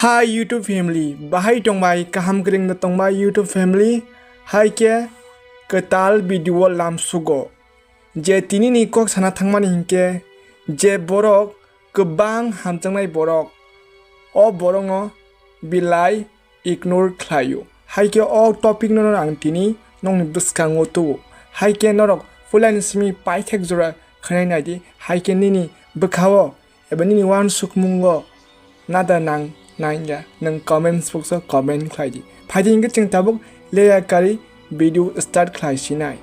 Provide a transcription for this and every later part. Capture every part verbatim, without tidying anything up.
Hi YouTube family, bahai tongbai, kaham kwrwngno tongbai YouTube family, hai khe kwtal video o lamsugo. Je tini ni kok sana thangmani hinkhe, je borok kwbang hamjaknai borok, o borokno belai ignore khlaio. Hai khe o topic no ang tini nokni bwskango tubu. Hai khe norok puilani simi paithak jora khwnai naidi, hai khe nini bwkhao eba nini uansukmungo nada nang nangya, nwng comments box o comment khlai di. Phaidi hinkhe chwng tabuk leya kari video start khlai sinai.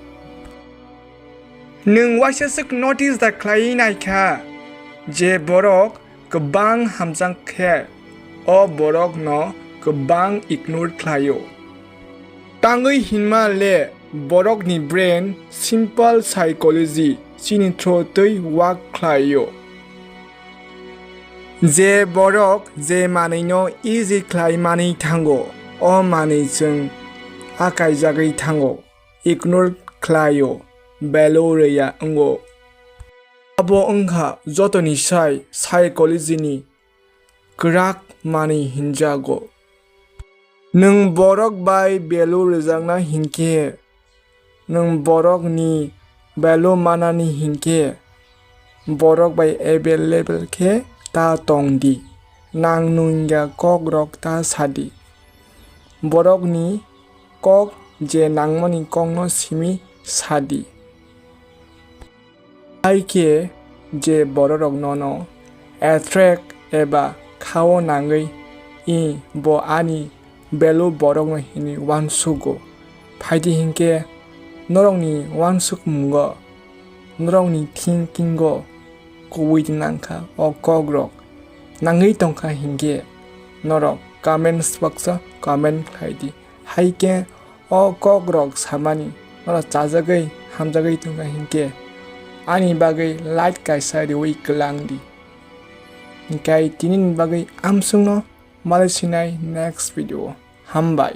Nwng waisa swk notice da khlai naikha je borok kwbang hamjak khe o borokno kwbang ignore khlaio. Tangwi hinma le borokni brain simple psychology chini through twi work khlaio. Je borok je manwino easy khlai manwi thango, o manwi chwng akaijagwi thango, ignore khlaio, value rwya wngo. Abo wngkha jotoni sai psychology ni kwrak manwi hinjago. Nwng borok bai value rwjakna hinkhe, nwng borokni value manani hinkhe, borok bai available khe ta tong di. Nang nungya kok rok ta sa di. Borokni kok je nangmani kokno simi sa di. Hai khe je bororok nono attract eba khao nangwi, "I bo ani value borokno," hinwi uansugo. Phaidi hinkhe norokni uansukmungo, norokni thinkingo kubui nangkha o kokrok. Nangwi tongkha hinkhe norok comments box o comment khlaidi. Hai khe o kokrok samani norok chajagwi hamjagwi tongkha hinkhe ani bagwi like kaisa riwi kwlangdi. Hinkhe tinini bagwi amsukno malai sinai next video o. Hambai.